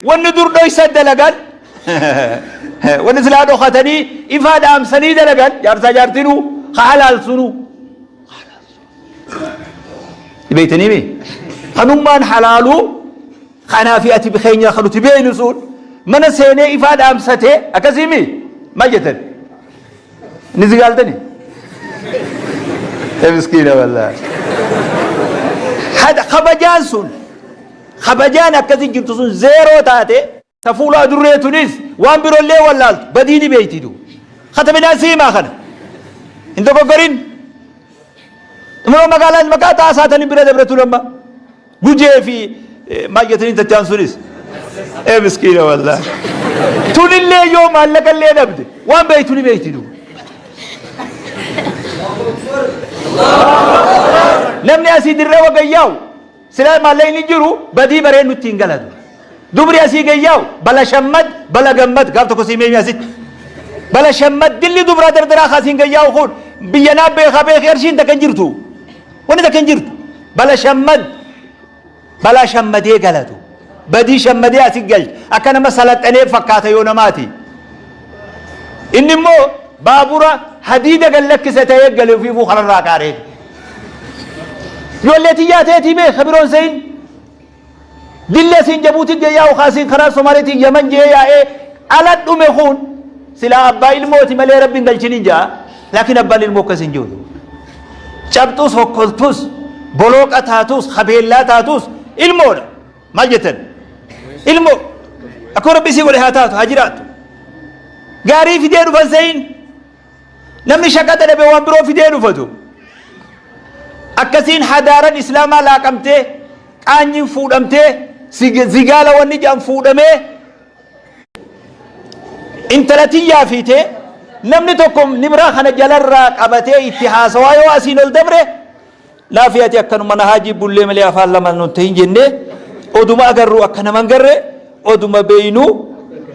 Wanni dur dhoysa dalagan, wanni silaa dhokatanii ifaa dhaamsanii dalagan, jaarsaa jaartinuu ka halaal sunuu beeytanii mi kanummaan halaaluu kanaa fi ati keenya kan nuti beeynu sun mana seenee ifaa dhaamsatee akkasii mi maal jettan ni zigaaltani miskiina wallaahi kabajaan sun Kabajaan akkasi jirtu sun zeeroo taate. Ta fuula adurree tunis waan birollee wallaaltu badii ni beeyti du. Katabinaan si himaa kana. Hin dogoggorin. Immoo magaalaan maqaa xaasaa tani bira dabre tun amma. Gujee fi maal jettanii tachaan sunis. Ee miskiina wallaahi. Tunillee yoo maallaqa illee dhabde waan beeytu ni beeyti du. Namni asii dirree wagayyaa'u Silaa maallaqni jiru badii baree nutti hin galatu. Dubri asii gayyaa'u bala shammad bala gammad gaaf tokko sii meemi asitti. Bala shammad dilli dubraa dardaraa kaasiin gayyaa'u kun biyya naa beekaa beekii arshiin takka hin jirtu. Wanni takka hin jirtu. Bala shammad balaa shammadee galatu. Badii shammadee asi galcha. Akka nama salaxanee fakkaata yoo namaati. Inni immoo baabura hadiida gad lakkise ta'ee gale ofiifuu kararraa qaaree. Ijoollee tiyyaa teetii beek ka biroon se'in. Dillee siin Jabuutii gayyaa'u kaasiin karaa Somaaliitiin Yaman jee yaa'ee ala dhume kun silaa abbaa ilmooti malee rabbi hin galchiniin ja'a. Laakiin abbaan ilmoo akkas hin jiru. Cabxus hokkoltus bolooqa taatus habeellaa taatus ilmoodha. Maal jettan? Ilmoo akkuma rabbi isii godhe haa taatu haa jiraattu. Gaarii fidee dhufan se'in. Namni shaqaxa dhabe waan biroo fidee dhufatu. Akkasiin hadaaran islaamaa laaqamtee qaanyiin fuudhamtee zigaala wanni jedhan fuudhamee intala tiyyaa fiitee namni tokko nibraa kana jalarraa qabatee itti haasawaa yoo asiin ol dabre Naafi ati akkanuma na haajii bullee malee afaan lama nun ta'in jennee oduma agarru akka nama hin garre, oduma beeynu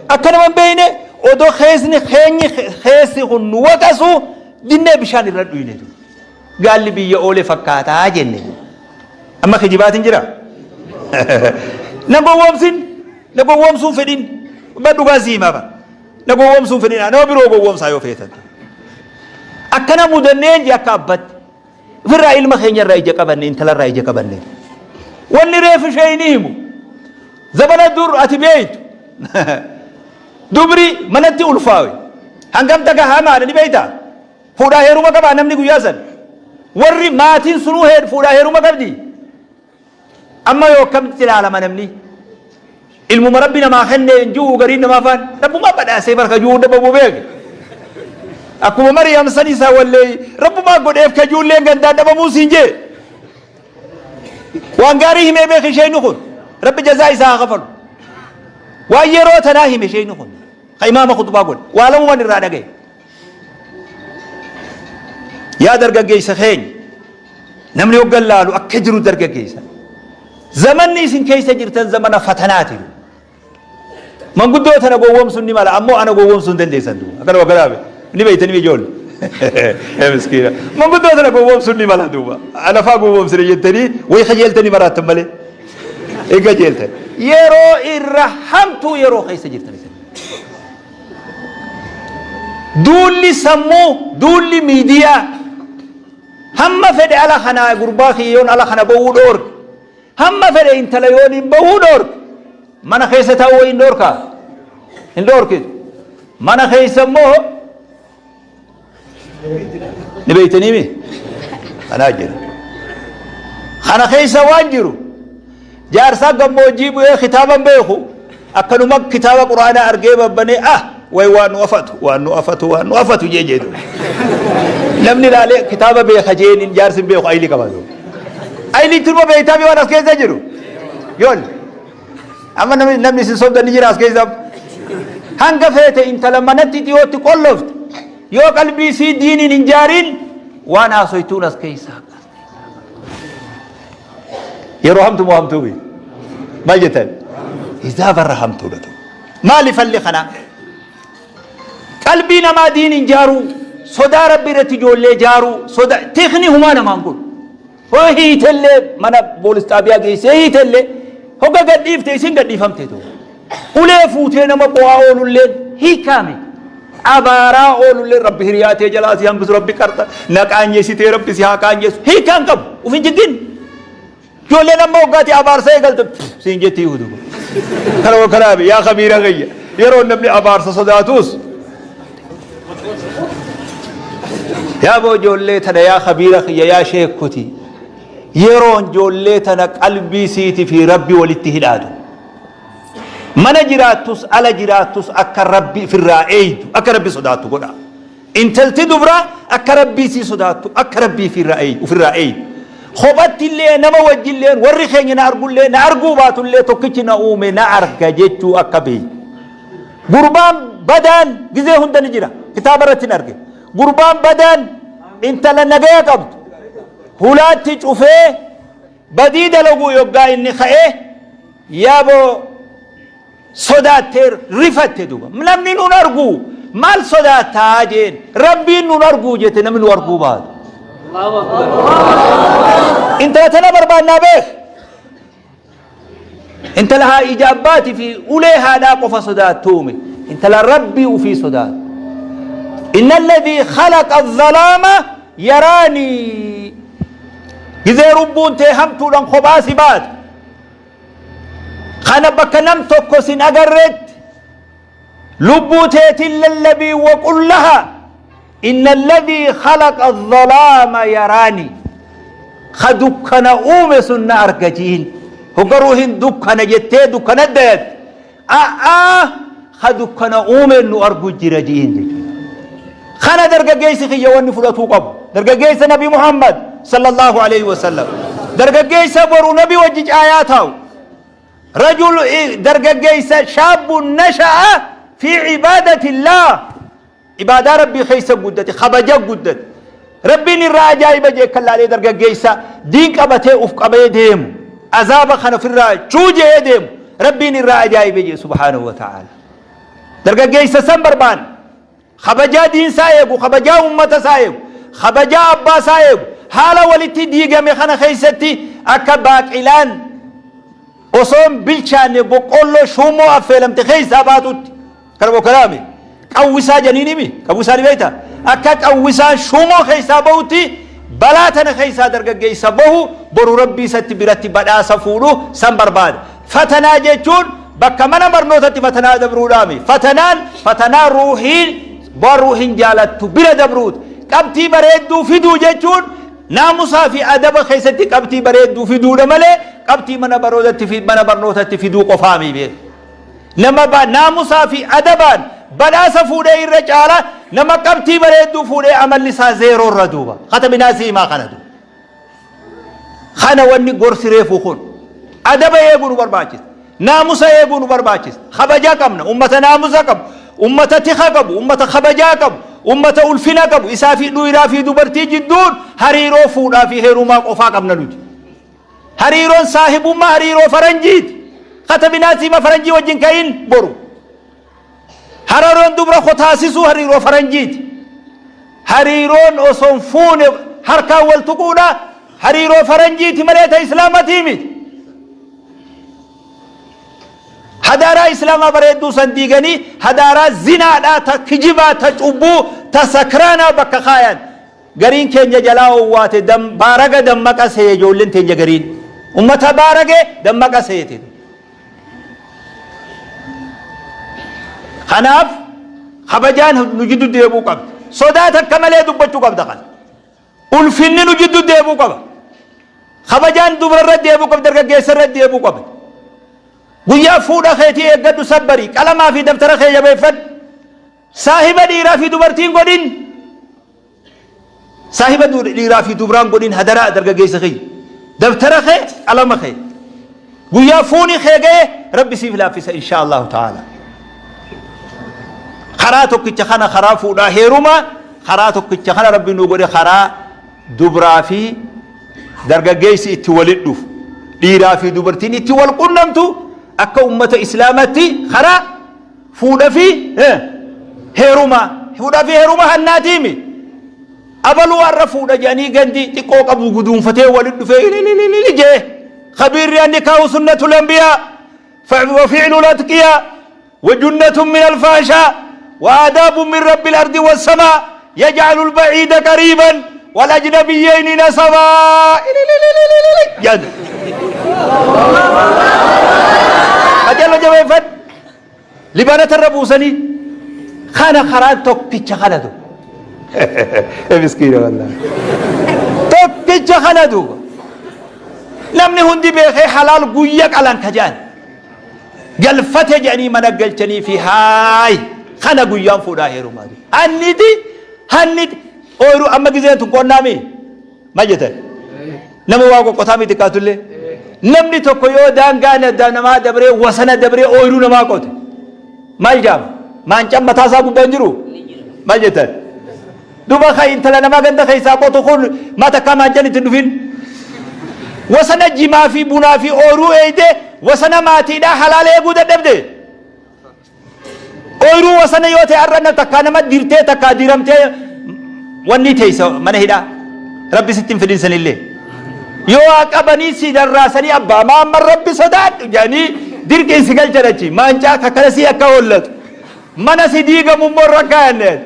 akka nama hin beeyne, odoo keesni keenyi keessi kun nu waqasu dinnee bishaan irra dhuyne. Gaalli biyya oole fakkaataa jenne. Amma kijibaatiin jira. Na gowwoomsin, na gowwoomsuun fedhin. Ba dhugaa sii himaa bara. Na gowwoomsuun fedhin, nama biroo gowwoomsaa yoo feetan. Akkana mudanneen jee akka abbatti. Ofirraa ilma keenya irraa ija qabanne, intala irraa ija qabanne. Wanni reefu ishee hin himu. Zabana dur ati beeytu. Dubri manatti ulfaawe. Hangam takka hamaadha ni beeyta. Fuudhaa heeruma qabaa namni guyyaa san. Warri maatiin sunuu fuudhaa heeruma qabdi. Amma yoo akkamitti ilaalama namni? Ilmuma Rabbi namaa kenne hin ji'u gariin namaa faan Rabbumaa badhaasee barka ji'uu dhabamu beeke. Akkuma Mariyam san isaa wallee Rabbumaa godheef ka ijoolleen gandaan dhabamuu siin jee. Waan gaarii himee beeke isheen kun Rabbi jazaa isaa haa kafalu. Waan yeroo tanaa hime isheen kun ka imaama khutbaa godhe waa lamuman irraa dhagaye. Yaa dargaggeessa keenya, namni hoggan laalu akka jiru dargaggeessa. Zamanni isin keessa jirtan zamana fatanaati. Manguddoo tana gowwoomsuun ni mala, ammoo ana gowwoomsuu hin dandeessan duuba. Akkana wakkanaa ni beeytanii ijoollee. Ee miskiina. Manguddoo tana gowwoomsuun ni mala duuba. Ana faa gowwoomsine jettanii wayi kajeeltanii maraattan malee. Hin kajeeltan. Yeroo irra hamtuu yeroo keessa jirtan isin. Duulli sammuu, duulli miidiyaa hamma fedhe ala kana gurbaa kiyyoon ala kana bahuu dhoorke. Hamma fedhe intala yoon hin bahuu dhoorke. Mana keessa taa'uu hin dhoorkaa? Hin dhoorkitu. Mana keessa immoo Ni beektanii mi? Kanaa jira. Kana keessa waan jiru jaarsaa gammoojjii bu'ee kitaaba hin beeku, akkanuma kitaaba quraanaa argee babbanee, ah way waan nu afatu, waan nu afatu, waan nu afatu jee jedhu. Namni ilaalee kitaaba beeka jeeniin jaarsi hin beeku ayilii qaba. Ayilii turma beektaa waan as keessa jiru. Yoon Amma namni isin sobdan ni jira as keessa. Hanga feete intala manatti dhiyootti qollofte yoo qalbii isii diiniin hin jaariin waan haasoytuun as keessa. Yeroo hamtu moo hamtuu miti? Maal jettan? Hisaaba irra hamtuudha ta'u. Maali falli kanaa? Qalbii namaa diiniin jaaruu, sodaa Rabbi irratti ijoollee jaaruu, sodaa tikni humaa namaan godhu. Hoo hiitellee mana poolis xaabiyaa geessee hiitellee hogga gadhiifte isin gadhiifamte ta'u. Ulee fuutee nama qo'aa oolulleen hiikaa miti. Abaaraa oolulleen Rabbi hiriyaa tee jalaa si hambisu, Rabbi qarxa na qaanyeessitee Rabbi si haa qaanyeessu. Hiikaa hin qabu. Uf hin jiggin. Ijoolleen amma waggaatti abaarsa eegalte siin jetti yihudu. Kana kanaaf yaa kabiira kiyya yeroo namni abaarsa sodaatus yaa boo ijoollee tana, yaa kabiira kiyya, yaa sheekoti, yeroon ijoollee tana qalbii siiti fi Rabbi walitti hidhaatu. Mana jiraattus ala jiraattus akka Rabbi ifirraa eeydu, akka Rabbi sodaattu godha. Intalti dubraa akka Rabbii sii sodaattu, akka Rabbii ufirraa eeydu. Kophatti illee, nama wajji illee, warri keenya na argullee na arguu baatullee, tokkichi na uume na arga jechuu akka beeytu. Gurbaan badaan gizee hunda ni jira. Kitaaba irratti hin arge. Gurbaan badaan intala nagaya qabdu hulaatti cufee badii dalaguu yoggaa inni ka'e, yaaboo sodaattee rifatte duuba. Namni nun argu, maal sodaattaa jeen. Rabbiin nun arguu jette, namni nu arguu baatu. Intala tana barbaannaa beek. Intala haa ija abbaatii fi ulee haadhaa qofa sodaattuume. Intala Rabbii ufii sodaattu. Inna alladhii khalaqa adh-dhalaama yaraanii. Gizee rubbuun tee hamtuudhaan kophaa si baate. Kana bakka nam tokko sin agarreetti lubbuu teetiin lallabii, waqul laha inna alladhii khalaqa adh-dhalaama yaraanii. Ka dukkana uume sun na arga jiin. Hogga ruuhin dukkana jettee dukkana dayatte. A'aa, ka dukkana uumeen nu argu jira jiin jechuudha. Kana dargaggeessi kiyya wanni fudhatuu qabu. Dargaggeessa Nabi Muhammad sallallahu alaihi wasallam. Dargaggeessa boru Nabi wajji caayaa taa'u. Rajul dargaggeessa shaabun nasha'a fi ibadatillah. Ibaadaa Rabbii keessa guddate, kabaja guddate. Rabbiin irraa ajaa'iba jee kan laalee dargaggeessa diin qabatee uf qabee deemu. Azaaba kana ofirraa cuujee deemu. Rabbiin irraa ajaa'ibe jee subhaanahu wa ta'ala. Dargaggeessa san barbaanna. Kabajaa diinsaa eegu, kabajaa uummata isaa eegu, kabajaa abbaa isaa eegu. Haala walitti diigame kana keessatti akka baaqilaan osoo hin bilchaanne boqqoolloo shuumoo affeelamte keessaa baatutti. Kana bokkalaame qawwisaa janiin himi, qawwisaa ni beekta. Akka qawwisaan shuumoo keessaa bahutti balaa tana keessaa dargaggeessa bahu, boru Rabbii isatti biratti badhaasa fuudhu san barbaada. Fatanaa jechuun bakka mana barnootatti fatanaa dabruudhaami. Fatanaan fatanaa ruuhiin waan ruuhiin jaalattu bira dabruuti. Qabxii bareedduu fiduu jechuun naamusaa fi adaba keessatti qabxii bareedduu fiduudha malee qabxii mana baroodatti fi mana barnootatti fiduu qofaami beeku. Nama naamusaa fi adabaan badhaasa fuudhee irra caala nama qabxii bareedduu fuudhee amalli isaa zeeroo irra duuba. Katabinaa si himaa kana duuba. Kana wanni gorsi reefu kun adaba eeguu nu barbaachisa. Naamusa eeguu nu barbaachisa. Kabajaa qabna. Ummata naamusa qabu. Ummata tika qabu. Ummata kabajaa qabu. Ummata ulfina qabu. Isaa fi dhiiraa fi dubartii jidduun hariiroo fuudhaa fi heerumaa qofaa qabna nuti. Hariiroon saahibummaa hariiroo faranjiiti. Katabinaa siima faranjii wajjin ka'in boru. Hariiroon dubra kotaasisuu hariiroo faranjiiti. Hariiroon osoo hin fuune harkaan wal tuquudha hariiroo faranjiiti malee ta islaamatii miti. Hadaaraa islaamaa bareedduu san diiganii hadaaraa zinaadhaa, ta kijibaa, ta cubbuu, ta sakraanaa bakka kaayan. Gariin keenya jalaa owwaate baaraga dammaqa seeye, ijoolleen teenya gariin. Ummata baarage dammaqa seete. Kanaaf kabajaan nu jiddu deebuu qabdi. Sodaa takka malee dubbachuu qabda kana. Ulfinni nu jiddu deebuu qaba. Kabajaan dubra irra deebuu qabdi, dargaggeessa irra deebuu qabdi. Guyyaa fuudha keetii eeggadhu, sabbarii qalamaa fi daftara kee jabeeffadhu. Saahiba dhiiraa fi dubartiin godhin. Saahiba dhiiraa fi dubraan godhin, hadaraa dargaggeessa kiyya. Dabtara kee, qalama kee. Guyyaa fuuni kee ga'e Rabbi siif laaffisa insha Allahu ta'ala. Karaa tokkicha kana, karaa fuudhaa heerumaa, karaa tokkicha kana Rabbi nuu godhe, karaa dubraa fi dargaggeessi itti walit dhufu, dhiiraa fi dubartiin itti wal qunnamtu, akka ummata islaamatti karaa fuudha fi heerumaa. Fuudha fi heeruma hannaatiimi. Abaluu har'a fuudha jedhanii gandi xiqqoo qabu guduunfatee walit dhufee ilililili jee. Khabiirri annikaahu sunnatul anbiyaa wa fi'lul atqiyaa. وجنة من الفحشاء وآداب من رب الأرض والسماء يجعل البعيد قريبا والأجنبيين نسبا. جد أجل جويفت لبانة الربوسني خانة خران توكيتش خانة مسكينة والله توكيتش خانة namni hundi beekee halaal guyya qalan ka jedhan galfate jedhanii mana galchanii fi haay kana guyyaan fuudhaa heerumaa hanniti hanniti ooyiruu amma gizeen tun qonnaami maal jettan nama waa qoqqotaa miti xiqqaatullee namni tokko yoo daangaa namaa dabree wasana dabree ooyiruu namaa qote maal jaama maancaan mataa isaa gubbaan jiru maal jettan duuba kan intala namaa ganda keessaa qotu kun maa takkaa maancaan itti hin dhufin wasana jimaa fi bunaa fi ooyiruu eeyde wasana maatiidhaa halaala eeguu dadhabde ooyiruu wasana yoo ta'e har'a takkaa nama dirtee takkaa diramtee wanni teessa mana hidhaa rabbi sitti hin fidin sanillee yoo haa qabanii si darraasanii abbaa maamma rabbi sodaadhu jedhanii dirqiin si galchan achi maancaa kakkala si akka hollatu mana si diigamu immoo irra kaa'anneen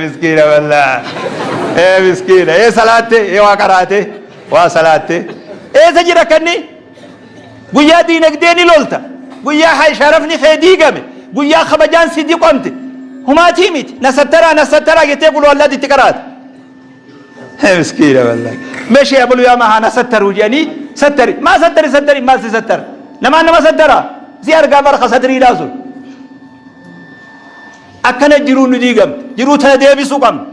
miskiina wallaa ee miskiina ee salaatte ee waa qaraate waa salaatte eessa jira kanni guyyaa diinagdee ni lolta guyyaa sharafni kee diigame guyyaa kabajaan si diqomte humaatii miti na sattaraa na sattaraa jettee quluu allaatti itti qaraata miskiina wallahi meeshee abalu yaa mahaa na sattaruu jedhanii sattari maa sattari sattari maal si sattara namaan nama sattara si argaa barka satriidhaa sun akkana jiruu nu diigamte jiruu tana deebisuu qabna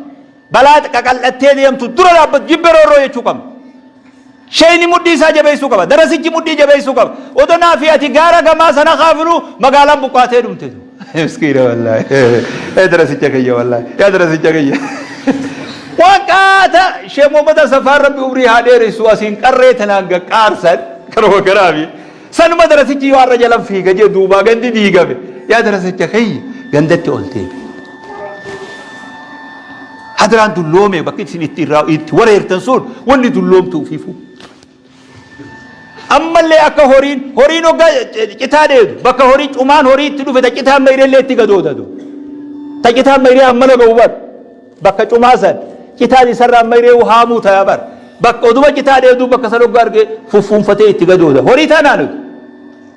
balaa qaqal'attee deemtu dura dhaabbatu jibbe roorroo jechuu qabna Sheeyni mudhii isaa jabeessuu qaba. Darasichi mudhii jabeessuu qaba. Odoo naa fi ati gaara gamaa sana kaafnu magaalaan buqqaatee dhumte. Miskiina wallaahi. Ee darasicha kiyya wallaahi. Yaa darasicha kiyya. Waan qaata Sheekh Muhammad Asafaan Rabbi umrii haa dheeressu asiin qarree tanaan gaqqaarsan karuma karaafi. Sanuma darasichi yoo har'a jalan fiiga jee duubaa gandi diigame. Yaa darasicha kiyya gandatti ol deebi. Hadraan dulloome bakki isin itti irraa itti wareertan sun wanni dulloomtu ufiifuu. Ammallee akka horiin horiin hoggaa citaa dheedu bakka horii cumaan horii itti dhufe ta citaan mayrellee itti gadoodatu. Ta citaan mayree hammana ga'u bar bakka cumaa san citaan isarraa mayree haamuu ta'a bar bakka oduma citaa dheedu bakka san hoggaa argee fuffuunfatee itti gadooda. Horii taanaa nuti.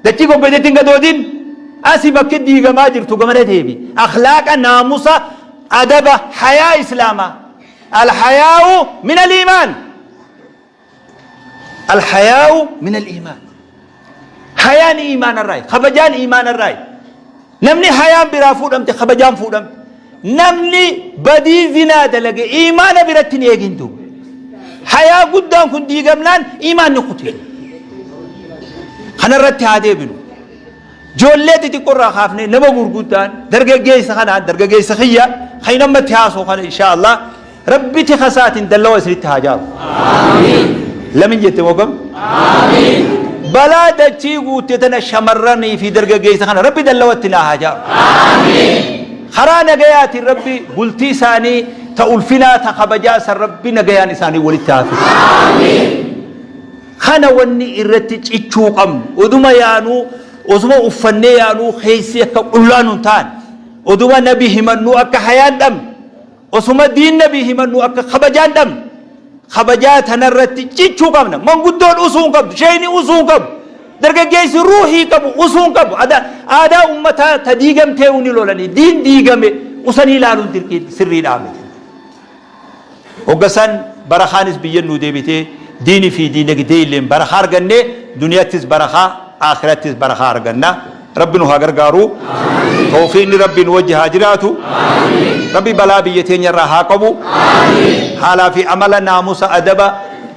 Dachii goggodetti hin gadoodin asi bakki diigamaa jirtu gamana deebi. Akhlaaqa naamusa adaba hayaa islaamaa. Alhayaa'u min al-iimaan. Alhayaa'u min al-iimaan. Hayaan iimaanarraayi. Kabajaan iimaanarraayi. Namni hayaan biraa fuudhamte kabajaan fuudhamte. Namni badii zinaa dalage iimaana biratti hin eegin duuba. Hayaa guddaan kun diigamnaan iimaanni kute. Kanarratti haa deebinu. Ijoollee xixiqqoo irraa kaafnee nama gurguddaan dargaggeessa kanaan dargaggeessa kiyya kan amma itti haasoo kana inshaa Allah Rabbi tika isaatiin dallawa isinitti haa jaaru. Lamin jette moo kam? Balaa dachii guutte tana shamarranii fi dargaggeessa kana Rabbi dallawatti naa haa jaaru. Karaa nagayaatiin Rabbi bultii isaanii ta ulfinaa ta kabajaa san Rabbi nagayaan isaanii walitti haa fidu. Kana wanni irratti cichuu qabnu oduma yaanuu osuma uffannee yaanuu keessi akka qullaa nun taane oduma nabi himannuu akka hayaan dhabne osuma diin nabi himannu akka kabajaan dhabne kabajaa tanarratti cichuu qabna. Manguddoon usuu hin qabdu, sheeyni usuu hin qabu, dargaggeessi ruuhii qabu usuu hin qabu. Aadaa ummataa ta diigamtee ni lolanii diin diigame usanii ilaaluun dirqii sirriidhaa miti. Hogga san barakaanis biyya nuu deebitee diinii fi diinagdee illeen barakaa arganne duniyattis barakaa akhirattis barakaa arganna. Rabbi nu haa gargaaru. Tawfiiqni Rabbi nu wajji haa jiraatu. Rabbi balaa biyya teenya irraa haa qabu. Haalaa fi amala naamusa adaba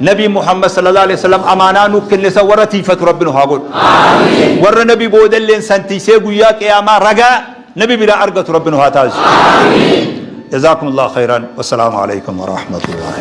Nabi Muhammad sallallahu alaihi wasallam amaanaa nu kenne san warra tiifatu Rabbi nu haa godhu. Warra Nabi boodalleen san tiisee guyyaa qiyaamaa ragaa Nabi biraa argatu Rabbi nu haa taasisu. جزاكم الله خيرا والسلام عليكم ورحمة الله.